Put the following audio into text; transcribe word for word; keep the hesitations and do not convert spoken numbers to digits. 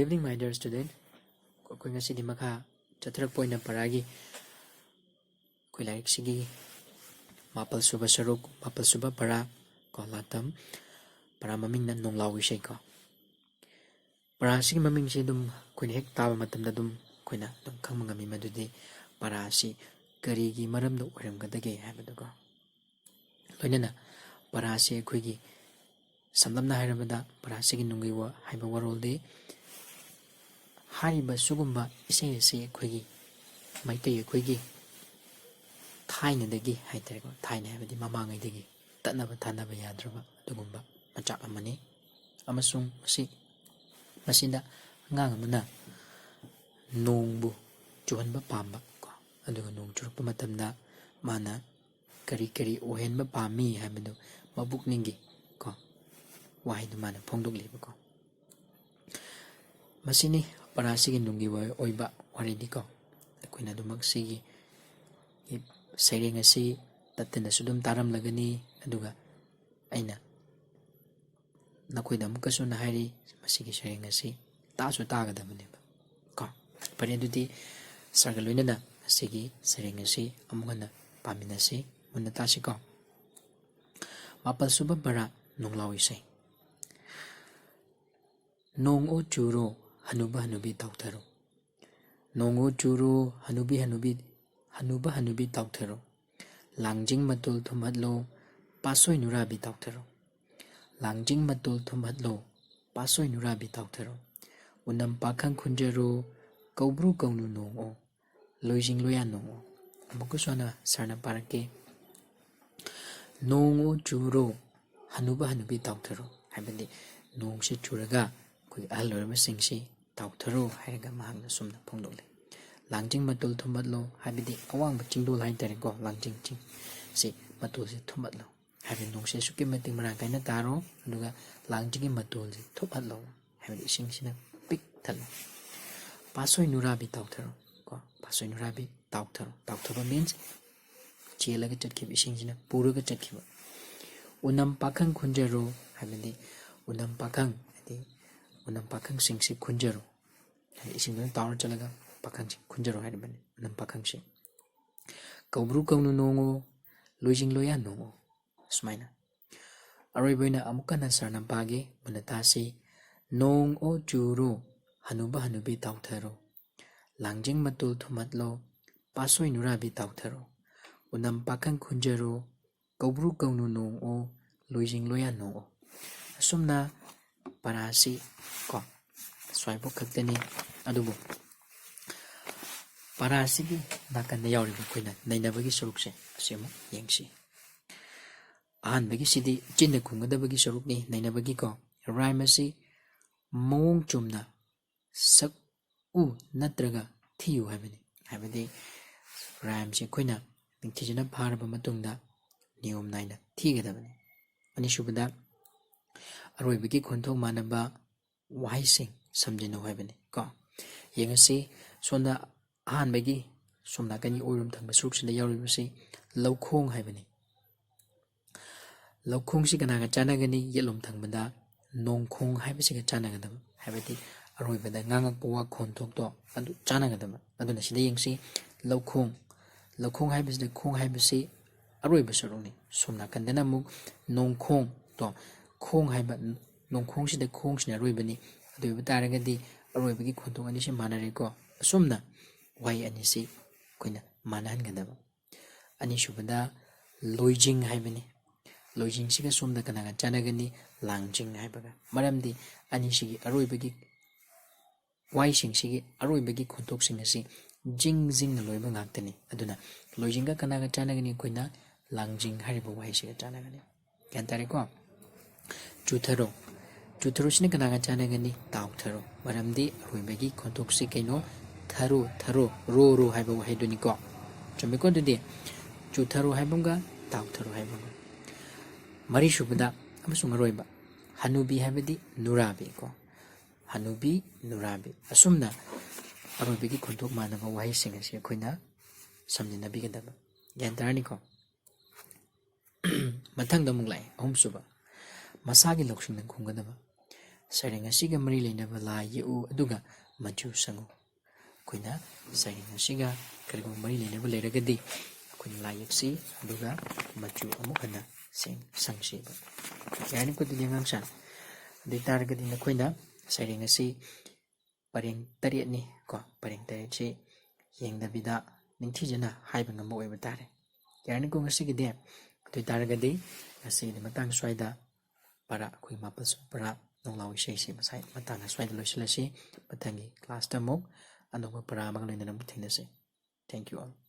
Good evening, my dear student. ꯑꯩꯈꯣꯏ ꯉꯁꯤꯗꯤ ꯃꯈꯥ ꯆꯠꯊꯔꯛꯄ ꯑꯣꯏꯅ ꯄꯔꯥꯒꯤ, ꯑꯩꯈꯣꯏ ꯂꯥꯏꯔꯤꯛꯁꯤꯒꯤ ꯃꯥꯄꯜ ꯁꯨꯕ ꯁꯔꯨꯛ, ꯃꯥꯄꯜ ꯁꯨꯕ ꯄꯔꯥ ꯀꯣ, ꯂꯥꯇꯝ, ꯄꯔꯥ ꯃꯃꯤꯡꯅ ꯅꯣꯡꯂꯥꯎ ꯏꯁꯩ ꯀꯣ꯫ ꯄꯔꯥꯁꯤꯒꯤ ꯃꯃꯤꯡꯁꯤ ꯑꯗꯨꯝ ꯑꯩꯈꯣꯏꯅ ꯍꯦꯛ ꯇꯥꯕ ꯃꯇꯝꯗ ꯑꯗꯨꯝ ꯑꯩꯈꯣꯏꯅ ꯑꯗꯨꯝ ꯈꯪꯕ ꯉꯝꯃꯤ, ꯃꯗꯨꯗꯤ ꯄꯔꯥ ꯑꯁꯤ ꯀꯔꯤꯒꯤ ꯃꯔꯝꯗ ꯑꯣꯏꯔꯝꯒꯗꯒꯦ ꯍꯥꯏꯕꯗꯨꯀꯣ꯫ ꯂꯣꯏꯅꯅ ꯄꯔꯥꯁꯤ ꯑꯩꯈꯣꯏꯒꯤ, ꯁꯝꯂꯞꯅ ꯍꯥꯏꯔꯕꯗ, ꯄꯔꯥꯁꯤꯒꯤ ꯅꯨꯡꯒꯤ ꯋꯥ ꯍꯥꯏꯕ ꯋꯥꯔꯣꯜꯗꯤ ꯍꯥꯏꯔꯤꯕ ꯁꯤꯒꯨꯝꯕ ꯏꯁꯩ ꯑꯁꯤ ꯑꯩꯈꯣꯏꯒꯤ ꯃꯩꯇꯩ ꯑꯩꯈꯣꯏꯒꯤ ꯊꯥꯏꯅꯗꯒꯤ ꯍꯥꯏꯇꯥꯔꯦꯀꯣ, ꯊꯥꯏꯅ ꯍꯥꯏꯕꯗꯤ ꯃꯃꯥꯡꯉꯩꯗꯒꯤ ꯇꯠꯅꯕ ꯊꯥꯅꯕ ꯌꯥꯗ꯭ꯔꯕ ꯑꯗꯨꯒꯨꯝꯕ ꯃꯆꯥꯛ ꯑꯃꯅꯤ꯫ ꯑꯃꯁꯨꯡ ꯃꯁꯤ, ꯃꯁꯤꯗ ꯑꯉꯥꯡ ꯑꯃꯅ ꯅꯣꯡꯕꯨ ꯆꯨꯍꯟꯕ ꯄꯥꯝꯕ ꯀꯣ, ꯑꯗꯨꯒ ꯅꯣꯡ ꯆꯨꯔꯛꯄ ꯃꯇꯝꯗ ꯃꯥꯅ ꯀꯔꯤ ꯀꯔꯤ ꯑꯣꯏꯍꯟꯕ ꯄꯥꯝꯃꯤ ꯍꯥꯏꯕꯗꯨ ꯃꯄꯨꯛꯅꯤꯡꯒꯤ ꯀꯣ ꯋꯥꯍꯩꯗꯨ ꯃꯥꯅ ꯐꯣꯡꯗꯣꯛꯂꯤꯕꯀꯣ꯫ ꯃꯁꯤꯅꯤ ꯄꯔꯥꯁꯤꯒꯤ ꯅꯨꯡꯒꯤ ꯑꯣꯏ-, ꯑꯣꯏꯕ ꯋꯥꯔꯤꯅꯤꯀꯣ꯫ ꯑꯩꯈꯣꯏꯅ ꯑꯗꯨꯃꯛ ꯁꯤꯒꯤ ꯁꯩꯔꯦꯡ ꯑꯁꯤ ꯇꯠꯇꯅꯁꯨ ꯑꯗꯨꯝ ꯇꯥꯔꯝꯂꯒꯅꯤ, ꯑꯗꯨꯒ ꯑꯩꯅ ꯅꯈꯣꯏꯗ ꯑꯃꯨꯛꯀꯁꯨ ꯍꯟꯅ ꯍꯥꯏꯔꯤ, ꯃꯁꯤꯒꯤ ꯁꯩꯔꯦꯡ ꯑꯁꯤ ꯇꯥꯁꯨ ꯇꯥꯒꯗꯕꯅꯦꯕ ꯀꯣ꯫ ꯐꯔꯦ, ꯑꯗꯨꯗꯤ ꯁꯥꯔꯒ ꯂꯣꯏꯅꯅ ꯉꯁꯤꯒꯤ ꯁꯩꯔꯦꯡ ꯑꯁꯤ ꯑꯃꯨꯛ ꯍꯟꯅ ꯄꯥꯃꯤꯟꯅꯁꯤ, ꯃꯨꯟꯅ ꯇꯥꯁꯤꯀꯣ꯫ ꯃꯥꯄꯜ ꯁꯨꯕ ꯄꯔꯥ, ꯅꯣꯡꯂꯥꯎ ꯏꯁꯩ꯫ ꯅꯣꯡ ꯑꯣ ꯆꯨꯔꯣ, ꯍꯅꯨꯕ ꯍꯅꯨꯕꯤ ꯇꯥꯎꯊꯔꯣ꯫ ꯅꯣꯡ ꯑꯣ ꯆꯨꯔꯣ, ꯍꯅꯨꯕꯤ ꯍꯅꯨꯕꯤ, ꯍꯅꯨꯕ ꯍꯅꯨꯕꯤ ꯇꯥꯎꯊꯔꯣ꯫ ꯂꯥꯡꯖꯤꯡ ꯃꯇꯣꯜ ꯊꯨꯝꯍꯠꯂꯣ, ꯄꯥꯠꯁꯣꯏ ꯅꯨꯔꯥꯕꯤ ꯇꯥꯎꯊꯔꯣ꯫ ꯂꯥꯡꯖꯤꯡ ꯃꯇꯣꯜ ꯊꯨꯝꯍꯠꯂꯣ, ꯄꯥꯠꯁꯣꯏ ꯅꯨꯔꯥꯕꯤ ꯇꯥꯎꯊꯔꯣ꯫ ꯎꯅꯝ ꯄꯥꯈꯪ ꯈꯨꯟꯖꯔꯣ, ꯀꯧꯕ꯭ꯔꯨ ꯀꯧꯅꯨ ꯅꯣꯡ ꯑꯣ, ꯂꯣꯏꯖꯤꯡ ꯂꯣꯌꯥ ꯅꯣꯡ ꯑꯣ꯫ ꯑꯃꯨꯛꯀꯁꯨ ꯍꯟꯅ ꯁꯥꯔꯅ ꯄꯥꯔꯛꯀꯦ꯫ ꯅꯣꯡ ꯑꯣ ꯆꯨꯔꯣ, ꯍꯅꯨꯕ ꯍꯅꯨꯕꯤ ꯇꯥꯎꯊꯔꯣ꯫ ꯍꯥꯏꯕꯗꯤ ꯅꯣꯡꯁꯤ ꯆꯨꯔꯒ ꯑꯩꯈꯣꯏꯒꯤ ꯑꯍꯜ ꯑꯣꯏꯔꯕꯁꯤꯡꯁꯤ ꯇꯥꯎꯊꯔꯣ ꯍꯥꯏꯔꯒ ꯃꯍꯥꯛꯅ ꯁꯨꯝꯅ ꯐꯣꯡꯗꯣꯛꯂꯤ꯫ ꯂꯥꯡꯖꯤꯡ ꯃꯇꯣꯜ ꯊꯨꯝꯍꯠꯂꯣ, ꯍꯥꯏꯕꯗꯤ ꯑꯋꯥꯡꯕ ꯆꯤꯡꯗꯣꯜ ꯍꯥꯏꯇꯥꯔꯦꯀꯣ, ꯂꯥꯡꯖꯤꯡ ꯆꯤꯡꯁꯤ ꯃꯇꯣꯜꯁꯤ ꯊꯨꯝꯍꯠꯂꯣ꯫ ꯍꯥꯏꯕꯗꯤ ꯅꯣꯡꯁꯤ ꯑꯁꯨꯛꯀꯤ ꯃꯇꯤꯛ ꯃꯔꯥꯡ ꯀꯥꯏꯅ ꯇꯥꯔꯣ, ꯑꯗꯨꯒ ꯂꯥꯡꯖꯤꯡꯒꯤ ꯃꯇꯣꯜꯁꯤ ꯊꯨꯝꯍꯠꯂꯣ, ꯍꯥꯏꯕꯗꯤ ꯏꯁꯤꯡꯁꯤꯅ ꯄꯤꯛ ꯊꯜꯂꯣ꯫ ꯄꯥꯠꯁꯣꯏ ꯅꯨꯔꯥꯕꯤ ꯇꯥꯎꯊꯔꯣ ꯀꯣ, ꯄꯥꯠꯁꯣꯏ ꯅꯨꯔꯥꯕꯤ ꯇꯥꯎꯊꯔꯣ꯫ ꯇꯥꯎꯊꯕ means ꯆꯦꯜꯂꯒ ꯆꯠꯈꯤꯕ, ꯏꯁꯤꯡꯁꯤꯅ ꯄꯨꯔꯒ ꯆꯠꯈꯤꯕ꯫ ꯎꯅꯝ ꯄꯥꯈꯪ ꯈꯨꯟꯖꯔꯣ, ꯍꯥꯏꯕꯗꯤ ꯎꯅꯝ ꯄꯥꯈꯪ, ꯍꯥꯏꯗꯤ ꯎꯅꯝ ꯄꯥꯈꯪꯁꯤꯡꯁꯤ ꯈꯨꯟꯖꯔꯨ꯫ ꯍꯥꯏꯗꯤ ꯏꯁꯤꯡꯗꯨꯅ ꯇꯥꯎꯔ ꯆꯠꯂꯒ ꯄꯥꯈꯪꯁꯤ ꯈꯨꯟꯖꯔꯨ ꯍꯥꯏꯔꯤꯕꯅꯤ, ꯎꯅꯝ ꯄꯥꯈꯪꯁꯤ꯫ ꯀꯧꯕ꯭ꯔꯨ ꯀꯧꯅꯨ ꯅꯣꯡꯉꯣ, ꯂꯣꯏꯖꯤꯡ ꯂꯣꯌꯥ ꯅꯣꯡꯉꯣ꯫ ꯁꯨꯃꯥꯏꯅ꯫ ꯑꯔꯣꯏꯕ ꯑꯣꯏꯅ ꯑꯃꯨꯛ ꯍꯟꯅ ꯁꯔꯅ ꯄꯥꯒꯦ, ꯃꯨꯟꯅ ꯇꯥꯁꯤ꯫ ꯅꯣꯡ ꯑꯣ ꯆꯨꯔꯣ, ꯍꯅꯨꯕ ꯍꯅꯨꯕꯤ ꯇꯥꯎꯊꯔꯣ꯫ ꯂꯥꯡꯖꯤꯡ ꯃꯇꯨꯜ ꯊꯨꯝꯍꯠꯂꯣ, ꯄꯥꯁꯣꯏ ꯅꯨꯔꯥꯕꯤ ꯇꯥꯎꯊꯔꯣ꯫ ꯎꯅꯝ ꯄꯥꯈꯪ ꯈꯨꯟꯖꯔꯣ, ꯀꯧꯕ꯭ꯔꯨ ꯀꯧꯅꯨ ꯅꯣꯡ ꯑꯣ, ꯂꯣꯏꯖꯤꯡ ꯂꯣꯌꯥ ꯅꯣꯡ ꯑꯣ꯫ ꯑꯁꯨꯝꯅ ꯄꯔꯥꯁꯤ ꯀꯣ ꯁ꯭ꯋꯥꯏꯐꯥꯎ ꯈꯛꯇꯅꯤ꯫ ꯑꯗꯨꯕꯨ ꯄꯔꯥꯁꯤꯒꯤ ꯅꯥꯀꯟꯗ ꯌꯥꯎꯔꯤꯕ ꯑꯩꯈꯣꯏꯅ ꯅꯩꯅꯕꯒꯤ ꯁꯔꯨꯛꯁꯦ ꯑꯁꯤ ꯑꯃꯨꯛ ꯌꯦꯡꯁꯤ꯫ ꯑꯍꯥꯟꯕꯒꯤꯁꯤꯗꯤ ꯆꯤꯟꯅ ꯈꯨꯝꯒꯗꯕꯒꯤ ꯁꯔꯨꯛꯅꯤ, ꯅꯩꯅꯕꯒꯤꯀꯣ꯫ ꯔꯥꯏꯝ ꯑꯁꯤ ꯃꯑꯣꯡ ꯆꯨꯝꯅ ꯁꯛꯎ ꯅꯠꯇ꯭ꯔꯒ ꯊꯤꯌꯨ ꯍꯥꯏꯕꯅꯤ꯫ ꯍꯥꯏꯕꯗꯤ ꯔꯥꯏꯝꯁꯦ ꯑꯩꯈꯣꯏꯅ ꯅꯤꯡꯊꯤꯖꯅ ꯐꯥꯔꯕ ꯃꯇꯨꯡꯗ ꯅꯤꯌꯣꯝ ꯅꯥꯏꯅ ꯊꯤꯒꯗꯕꯅꯤ꯫ ꯑꯅꯤꯁꯨꯕꯗ ꯑꯔꯣꯏꯕꯒꯤ ꯈꯣꯟꯊꯣꯛ ꯃꯥꯟꯅꯕ ꯋꯥꯍꯩꯁꯤꯡ ꯁꯝꯖꯤꯟꯅꯧ ꯍꯥꯏꯕꯅꯤ ꯀꯣ꯫ ꯌꯦꯡꯉꯁꯤ, ꯁꯣꯝꯗ ꯑꯍꯥꯟꯕꯒꯤ ꯁꯣꯝ ꯅꯥꯀꯟꯒꯤ ꯑꯣꯏꯔꯣꯝ ꯊꯪꯕ ꯁꯔꯨꯛꯁꯤꯗ ꯌꯥꯎꯔꯤꯕꯁꯤ ꯂꯧꯈꯣꯡ ꯍꯥꯏꯕꯅꯤ꯫ ꯂꯧꯈꯣꯡꯁꯤ ꯀꯅꯥꯒ ꯆꯥꯟꯅꯒꯅꯤ? ꯌꯦꯠꯂꯣꯝ ꯊꯪꯕꯗ ꯅꯣꯡꯈꯣꯡ ꯍꯥꯏꯕꯁꯤꯒ ꯆꯥꯟꯅꯒꯗꯕ, ꯍꯥꯏꯕꯗꯤ ꯑꯔꯣꯏꯕꯗ ꯉꯥꯡꯉꯛꯄ ꯋꯥ ꯈꯣꯟꯊꯣꯛꯇꯣ ꯑꯗꯨ ꯆꯥꯟꯅꯒꯗꯕ꯫ ꯑꯗꯨꯅ ꯁꯤꯗ ꯌꯦꯡꯁꯤ, ꯂꯧꯈꯣꯡ꯫ ꯂꯧꯈꯣꯡ ꯍꯥꯏꯕꯁꯤꯗ ꯈꯣꯡ ꯍꯥꯏꯕꯁꯤ ꯑꯔꯣꯏꯕ ꯁꯔꯨꯛꯅꯤ꯫ ꯁꯣꯝ ꯅꯥꯀꯟꯗꯅ ꯑꯃꯨꯛ ꯅꯣꯡꯈꯣꯡꯗꯣ, ꯈꯣꯡ ꯍꯥꯏꯕ, ꯅꯣꯡꯈꯣꯡꯁꯤꯗ ꯈꯣꯡꯁꯤꯅ ꯑꯔꯣꯏꯕꯅꯤ꯫ ꯑꯗꯨ ꯑꯣꯏꯕ ꯇꯥꯔꯒꯗꯤ ꯑꯔꯣꯏꯕꯒꯤ ꯈꯣꯟꯊꯣꯛ ꯑꯅꯤꯁꯤ ꯃꯥꯟꯅꯔꯦꯀꯣ꯫ ꯑꯁꯨꯝꯅ ꯋꯥꯍꯩ ꯑꯅꯤꯁꯤ ꯑꯩꯈꯣꯏꯅ ꯃꯥꯟꯅꯍꯟꯒꯗꯕ꯫ ꯑꯅꯤꯁꯨꯕꯗ ꯂꯣꯏꯖꯤꯡ ꯍꯥꯏꯕꯅꯤ꯫ ꯂꯣꯏꯖꯤꯡꯁꯤꯒ ꯁꯣꯝꯗ ꯀꯅꯥꯒ ꯆꯥꯟꯅꯒꯅꯤ? ꯂꯥꯡꯖꯤꯡ ꯍꯥꯏꯕꯒ꯫ ꯃꯔꯝꯗꯤ ꯑꯅꯤꯁꯤꯒꯤ ꯑꯔꯣꯏꯕꯒꯤ ꯋꯥꯍꯩꯁꯤꯡꯁꯤꯒꯤ ꯑꯔꯣꯏꯕꯒꯤ ꯈꯣꯟꯊꯣꯛꯁꯤꯡ ꯑꯁꯤ ꯖꯤꯡ ꯖꯤꯡꯅ ꯂꯣꯏꯕ ꯉꯥꯛꯇꯅꯤ꯫ ꯑꯗꯨꯅ ꯂꯣꯏꯖꯤꯡꯒ ꯀꯅꯥꯒ ꯆꯥꯟꯅꯒꯅꯤ? ꯑꯩꯈꯣꯏꯅ ꯂꯥꯡꯖꯤꯡ ꯍꯥꯏꯔꯤꯕ ꯋꯥꯍꯩꯁꯤꯒ ꯆꯥꯟꯅꯒꯅꯤ꯫ ꯒ꯭ꯌꯥꯟ ꯇꯥꯔꯦꯀꯣ? ꯆꯨꯊꯔꯣ꯫ ꯆꯨꯊꯔꯣꯁꯤꯅ ꯀꯅꯥꯒ ꯆꯥꯟꯅꯒꯅꯤ? ꯇꯥꯎꯊꯔꯣ꯫ ꯃꯔꯝꯗꯤ ꯑꯔꯣꯏꯕꯒꯤ ꯈꯣꯟꯊꯣꯛꯁꯤ ꯀꯩꯅꯣ? ꯊꯔꯣ, ꯊꯔꯣ, ꯔꯣ, ꯔꯣ ꯍꯥꯏꯕ ꯋꯥꯍꯩꯗꯨꯅꯤꯀꯣ꯫ ꯆꯨꯝꯃꯤꯀꯣ? ꯑꯗꯨꯗꯤ ꯆꯨꯊꯔꯣ ꯍꯥꯏꯕ ꯑꯃꯒ ꯇꯥꯎꯊꯔꯣ ꯍꯥꯏꯕ ꯑꯃꯒ꯫ ꯃꯔꯤꯁꯨꯕꯗ ꯑꯃꯁꯨꯡ ꯑꯔꯣꯏꯕ, ꯍꯅꯨꯕꯤ ꯍꯥꯏꯕꯗꯤ ꯅꯨꯔꯥꯕꯤ ꯀꯣ꯫ ꯍꯅꯨꯕꯤ, ꯅꯨꯔꯥꯕꯤ꯫ ꯑꯁꯨꯝꯅ ꯑꯔꯣꯏꯕꯒꯤ ꯈꯣꯟꯊꯣꯛ ꯃꯥꯟꯅꯕ ꯋꯥꯍꯩꯁꯤꯡ ꯑꯁꯤ ꯑꯩꯈꯣꯏꯅ ꯁꯝꯖꯤꯟꯅꯕꯤꯒꯗꯕ꯫ ꯒ꯭ꯌꯥꯟ ꯇꯥꯔꯅꯤꯀꯣ? ꯃꯊꯪꯗ ꯑꯃꯨꯛ ꯂꯥꯛꯑꯦ, ꯑꯍꯨꯝꯁꯨꯕ꯫ ꯃꯁꯥꯒꯤ ꯂꯧꯁꯤꯡꯅ ꯈꯨꯝꯒꯗꯕ꯫ ꯁꯩꯔꯦꯡ ꯑꯁꯤꯒ ꯃꯔꯤ ꯂꯩꯅꯕ ꯂꯥꯏ ꯌꯦꯛꯎ ꯑꯗꯨꯒ ꯃꯆꯨ ꯁꯪꯉꯨ꯫ ꯑꯩꯈꯣꯏꯅ ꯁꯩꯔꯦꯡ ꯑꯁꯤꯒ ꯀꯔꯤꯒꯨꯝꯕ ꯃꯔꯤ ꯂꯩꯅꯕ ꯂꯩꯔꯒꯗꯤ ꯑꯩꯈꯣꯏꯅ ꯂꯥꯏ ꯌꯦꯛꯁꯤ ꯑꯗꯨꯒ ꯃꯆꯨ ꯑꯃꯨꯛ ꯍꯟꯅ ꯁꯦꯡ-, ꯁꯪꯁꯤꯕ꯫ ꯌꯥꯔꯅꯤꯀꯣ ꯑꯗꯨꯗꯤ ꯑꯉꯥꯡꯁꯥ? ꯑꯗꯨ ꯑꯣꯏ ꯇꯥꯔꯒꯗꯤ ꯅꯈꯣꯏꯅ ꯁꯩꯔꯦꯡ ꯑꯁꯤ ꯄꯔꯦꯡ ꯇꯔꯦꯠꯅꯤ ꯀꯣ, ꯄꯔꯦꯡ ꯇꯔꯦꯠꯁꯤ ꯌꯦꯡꯗꯕꯤꯗ ꯅꯤꯡꯊꯤꯖꯅ ꯍꯥꯏꯕ ꯉꯝꯕ ꯑꯣꯏꯕ ꯇꯥꯔꯦ꯫ ꯌꯥꯔꯅꯤꯀꯣ ꯉꯁꯤꯒꯤꯗꯤ? ꯑꯗꯨ ꯑꯣꯏ ꯇꯥꯔꯒꯗꯤ ꯉꯁꯤꯒꯤꯗꯤ ꯃꯇꯥꯡ ꯁ꯭ꯋꯥꯏꯗ ꯄꯔꯥ, ꯑꯩꯈꯣꯏ ꯃꯥꯄꯜ ꯁꯨꯕ ꯄꯔꯥ ꯅꯣꯡꯂꯥꯎ ꯏꯁꯩꯁꯤ ꯃꯁꯥꯏ ꯃꯇꯥꯡ ꯑꯁ꯭ꯋꯥꯏꯗ ꯂꯣꯏꯁꯤꯜꯂꯁꯤ꯫ ꯃꯊꯪꯒꯤ ꯀ꯭ꯂꯥꯁꯇ ꯑꯃꯨꯛ ꯑꯅꯧꯕ ꯄꯔꯥ ꯑꯃꯒ ꯂꯣꯏꯅꯅ ꯑꯃꯨꯛ ꯊꯦꯡꯅꯁꯤ꯫ Thank you all.